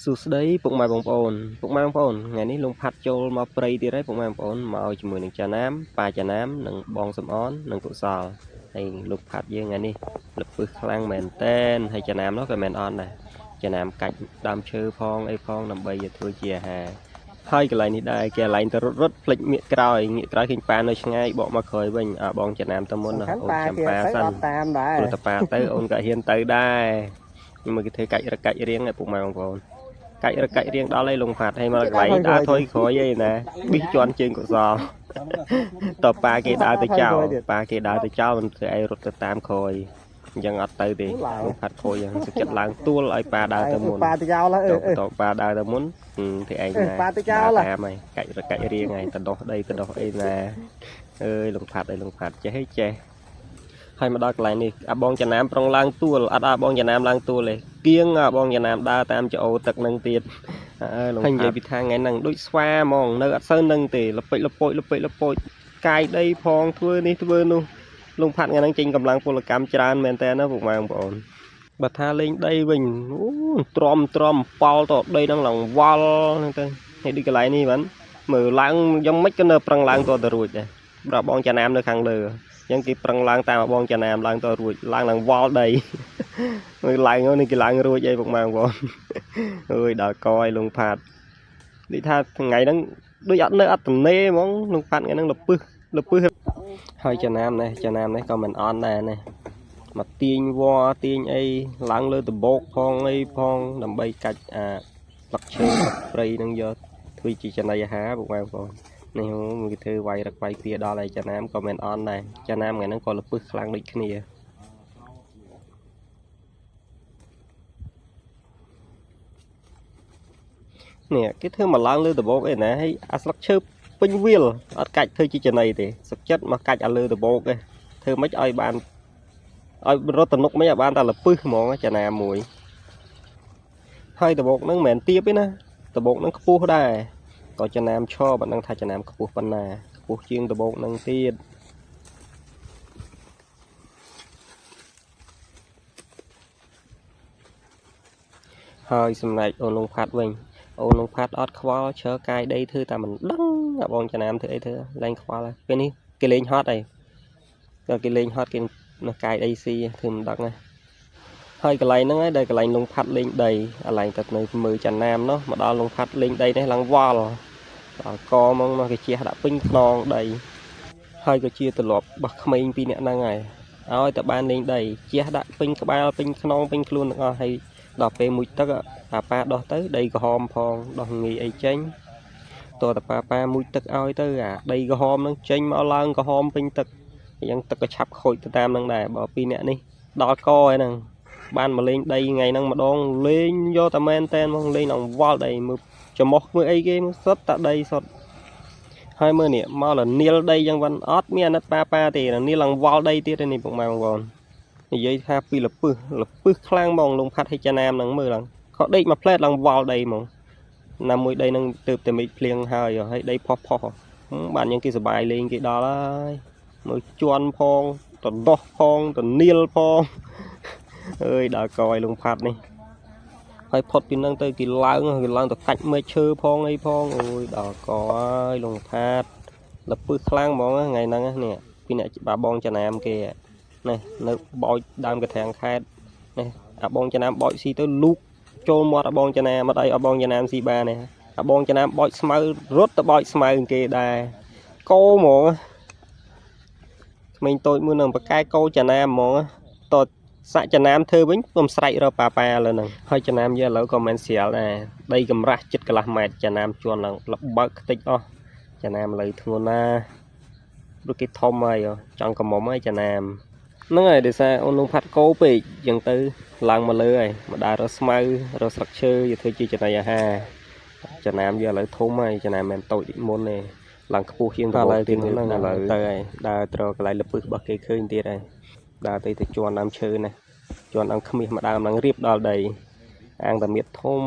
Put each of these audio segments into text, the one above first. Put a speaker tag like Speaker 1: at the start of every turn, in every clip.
Speaker 1: សួស្តីពុកម៉ែបងប្អូនពុកម៉ែបងប្អូនថ្ងៃនេះលងផាត់ចូលមកព្រៃទៀតហើយពុកម៉ែបងប្អូនមកជាមួយនឹងចាណាមប៉ាចាណាមនិងបងសំអននិងកុសលហើយលោកផាត់យើងថ្ងៃនេះលពឹសខ្លាំងមែនតែនហើយចាណាមនោះក៏មិនអន់ដែរចាណាមកាច់ដើមឈើផងអីផងដើម្បីយកធ្វើជាអាហារហើយកន្លែងនេះដែរគេកន្លែងទៅរត់រត់ភ្លេចងាកក្រោយងាកក្រោយឃើញប៉ានៅឆ្ងាយបកមកក្រោយវិញអាបងចាណាមទៅមុន
Speaker 2: សំខាន់
Speaker 1: អូន
Speaker 2: ប៉ា
Speaker 1: ចាំប៉ា
Speaker 2: គេទៅ
Speaker 1: សិន
Speaker 2: អត់តាមដែរ
Speaker 1: ព្រោះតប៉ាទៅអូនក៏ហ៊ានទៅដែរមើលគេធ្វើកាច់រកាច់រៀងឲ្យពុកម៉ែបងប្អូនកាច់រកាច់រៀងដល់ហើយលងផាត់ហើយមកកន្លែងដើរថយក្រោយឯណាប៊ីសជន់ជើងកុសលតប៉ាគេដើរទៅចោលប៉ាគេដើរទៅចោលមិនធ្វើឲ្យរត់ទៅតាមក្រោយអញ្ចឹងអត់ទៅទេលងផាត់ខូចហ្នឹងសុខចិត្តឡើងទួលឲ្យប៉ាដើរទៅមុន
Speaker 2: ប៉ាទៅចោលហើយ
Speaker 1: ទៅបន្តប៉ាដើរទៅមុនធ្វើឯងណា
Speaker 2: ប៉ាទៅចោល
Speaker 1: ដើរតាមហើយកាច់រកាច់រៀងហើយតដោះដីតដោះអីណាអើយលងផាត់អីលងផាត់ចេះហីចេះ ហើយមកដល់កន្លែងនេះអាបងចំណាមប្រុងឡើងទួលអត់អាបងចំណាមឡើងទួលទេគៀងអាបងចំណាមដើរតាមច្អូទឹកនឹងទៀតអើយលោកហើយនិយាយពីថាថ្ងៃហ្នឹងដូចស្វាហ្មងនៅអត់សូវនឹងទេលពិចលពុចលពិចលពុចកាយដីផងធ្វើនេះធ្វើនោះលងផាត់ថ្ងៃហ្នឹងចេញកម្លាំងពលកម្មច្រើនមែនតើណាពុកម៉ែបងប្អូនបើថាលេងដីវិញអូទ្រាំទ្រាំប៉ល់តដីហ្នឹងឡើងវល់ហ្នឹងទៅនេះដូចកន្លែងនេះបានមើលឡើងយ៉ាងម៉េចក៏នៅប្រឹងឡើងតទៅរួចដែរបើបងចំណាមនៅខាងលើ អញ្ចឹងគេប្រឹងឡើងតាមបងចាណាមឡើងទៅរួចឡើងឡើងវល់ដីមើលឡើងនេះគេឡើងរួចអីពុកម៉ែបងប្អូនអើយដល់កឲ្យលងផាតដូចថាថ្ងៃហ្នឹងដូចអត់នៅអត់ទំនេរហ្មងលងផាតថ្ងៃហ្នឹងលពឹសលពឹសហើយចាណាមនេះចាណាមនេះក៏មិនអន់ដែរនេះមកទាញវល់ទាញអីឡើងលើដបោកផងអីផងដើម្បីកាច់អាស្លឹកឈើស្លឹកព្រៃហ្នឹងយកធ្វើជាចំណីអាហារពុកម៉ែបងប្អូន នេះមួយគេធ្វើវាយរឹកវាយពៀដល់ហើយចាណាមក៏មិនអន់ដែរចាណាមថ្ងៃហ្នឹងក៏លពឹសខ្លាំងដូចគ្នានេះគេធ្វើមកឡើងលើដបោកអីណាហើយអាស្លឹកឈើពេញវាលអត់កាច់ធ្វើជាចំណីទេសុខចិត្តមកកាច់ឲ្យលើដបោកឯងធ្វើម៉េចឲ្យបានឲ្យរត់ទំនុកមិនឲ្យបានតែលពឹសហ្មងចាណាមមួយហើយដបោកហ្នឹងមិនមែនទាបទេណាដបោកហ្នឹងខ្ពស់ដែរក៏ចាណាមឈរបើដឹងថាចាណាមខ្ពស់ប៉ុណ្ណាខ្ពស់ជាងដបោកហ្នឹងទៀតហើយសម្រាប់អូនលងផាត់វិញអូនលងផាត់អត់ខ្វល់ឈើកាយដីធ្វើតែមិនដឹងអាបងចំណាមធ្វើអីធ្វើលែងខ្វល់ហើយពេលនេះគេលេងហត់អីដល់គេលេងហត់គេនៅកាយដីស៊ីធ្វើមិនដឹងណាហើយកន្លែងហ្នឹងឯងដែលកន្លែងលងផាត់លេងដីកន្លែងតែនៅមើលចំណាមនោះមកដល់លងផាត់លេងដីនេះឡើងវល់ដល់កហ្មងនោះគេជះដាក់ពេញខ្នងដីហើយក៏ជាទម្លាប់របស់ក្មេងពីរនាក់ហ្នឹងហើយឲ្យតែបានលេងដីជះដាក់ពេញក្បាលពេញខ្នងពេញខ្លួនទាំងអស់ហើយដល់ពេលមួយទឹកប៉ាប៉ាដោះទៅដីក្រហមផងដោះងាយអីចេញតើតប៉ាប៉ាមួយទឹកឲ្យទៅអាដីក្រហមហ្នឹងចេញមកឡើងក្រហមពេញទឹកអញ្ចឹងទឹកក៏ឆាប់ខូចទៅតាមហ្នឹងដែរបើពីរអ្នកនេះដល់កឯហ្នឹងបានមកលេងដីថ្ងៃហ្នឹងម្ដងលេងយកតែមែនតែនហ្មងលេងដល់វល់ដីមើលច្រមុះមើលអីគេមើលសុទ្ធតែដីសុទ្ធហើយមើលនេះមកលនាលដីយ៉ាងវ៉ាន់អត់មានអាណិតប៉ាប៉ាទេលនាលឡើងវល់ដីទៀតនេះពុកម៉ែបងប្អូននិយាយថាពីលពឹសលពឹសខ្លាំងហ្មងលងផាត់ហិចាណាមហ្នឹងមើលឡើងខកដេកមួយផ្លែតឡើងវល់ដីហ្មងណាមួយដីហ្នឹងទើបតែមេឃភ្លៀងហើយហើយដីផុសផុសបានយ៉ាងគេសប្បាយលេងគេដល់ហើយមើលជន់ផងតដោះផងតនាលផងអើយដល់កឲ្យលងផាត់នេះហើយផុតពីហ្នឹងទៅគេឡើងគេឡើងទៅកាច់មែកឈើផងអីផងអូយដល់កឲ្យលងផាត់លពឹសខ្លាំងហ្មងថ្ងៃហ្នឹងនេះពីអ្នកបាបងចំណាមគេនេះនៅបោចដើមកថាំងខេតនេះអាបងចំណាមបោចស៊ីទៅលូកចូលមាត់អាបងចំណាមអត់អីអាបងចំណាមស៊ីបានទេអាបងចំណាមបោចស្មៅរត់ទៅបោចស្មៅគេដែរកោហ្មងក្មេងតូចមួយនឹងបកែកោចំណាមហ្មងតសាក់ចំណាមធ្វើវិញពុំស្រែករកប៉ាប៉ាលើហ្នឹងហើយចំណាមយើងឥឡូវក៏មិនស្រាលដែរដីកម្រាស់ចិត្តកន្លះម៉ែត្រចំណាមជន់ឡើងលបើកខ្ទេចអស់ចំណាមឥឡូវធ្ងន់ណាស់ព្រោះគេធំហើយចង់កំមុំហើយចំណាមហ្នឹងហើយដោយសារអូនលងផាត់កោពេកអញ្ចឹងទៅឡើងមកលើហើយមកដើររកស្មៅរកស្លឹកឈើយកធ្វើជាចំណីអាហារចំណាមយើងឥឡូវធំហើយចំណាមមិនតូចដូចមុនទេឡើងខ្ពស់ជាងឥឡូវទៀតហ្នឹងឥឡូវទៅហើយដើរត្រកន្លែងលពឹសរបស់គេឃើញទៀតហើយដើរទៅទៅជន់ដើមឈើណាជន់ដើមខ្មាសមួយដើមឡើងរៀបដល់ដីអាងតាមៀតធំ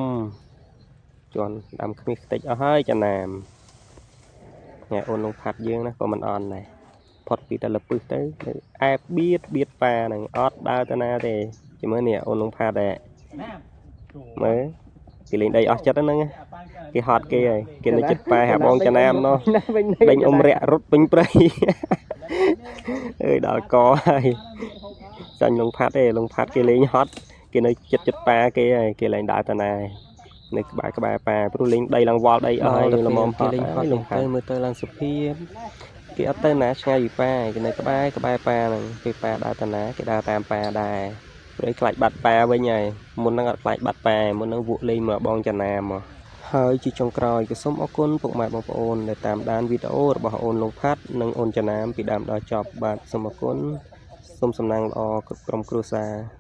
Speaker 1: ជន់ដើមខ្មាសខ្ទេចអស់ហើយចំណាមថ្ងៃអូនលងផាត់យើងណាក៏មិនអន់ដែរផុតពីតែលពឹសទៅនៅអែបបៀតបៀតប៉ាហ្នឹងអត់ដើរទៅណាទេជាមួយនេះអូនលងផាត់ដែរមើល គេលេងដីអស់ចិត្តហ្នឹងគេហត់គេហើយគេនៅចិត្តប៉ែហាបងចំណាមនោះ
Speaker 2: ណាវិញ
Speaker 1: ដេញអ៊ំរាក់រត់ពេញព្រៃ អើយដល់កហើយចាញ់លងផាត់ទេលងផាត់គេលេងហត់គេនៅចិត្តចិត្តប៉ាគេហើយគេលែងដើរតាណាហើយនៅក្បែរក្បែរប៉ាព្រោះលេងដីឡើងវល់ដីអស់ហើយល្មមហត់ហើយលងផាត់មើលទៅឡើងសុភាពគេអត់ទៅណាឆ្ងាយពីប៉ាគេនៅក្បែរក្បែរប៉ាហ្នឹងពេលប៉ាដើរតាណាគេដើរតាមប៉ាដែរព្រោះឯងខ្លាចបាត់ប៉ាវិញហើយមុនហ្នឹងអត់ខ្លាចបាត់ប៉ាមុនហ្នឹងវក់លេងមកបងចាណាមក ហើយជាចុងក្រោយក៏សូមអរគុណពុកម៉ែបងប្អូនដែលតាមដានវីដេអូរបស់អូនលងផាត់និងអូនចាណាមពីដើមដល់ចប់បាទសូមអរគុណសូមសំណាងល្អគ្រប់ក្រុមគ្រួសារ។